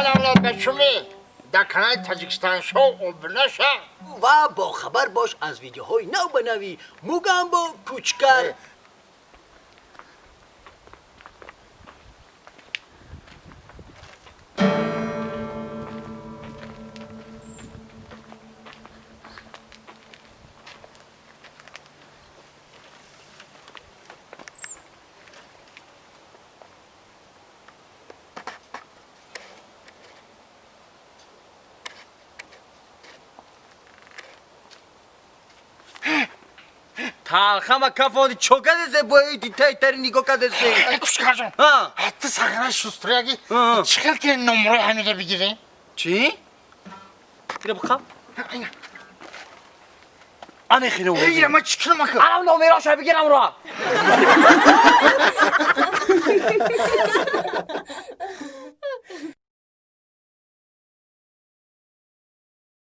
Ҷон авлод бачуми дар канали Таҷикистон шоу обуна шав. Ва бохабар бош аз видеоҳои нав ба нави Мугамбо Кучкар. Талхама кафоди чо кадесе бои дитайтари нигоҳ кадесе. Кучкарҷон, ҳатто сағра шустрияги чӣ хел ки номрои ҳамида бигирем? Чӣ? Ира бихам? Ане хино. Ира ма чӣ кунам ака? Арам номероша бигирам ро.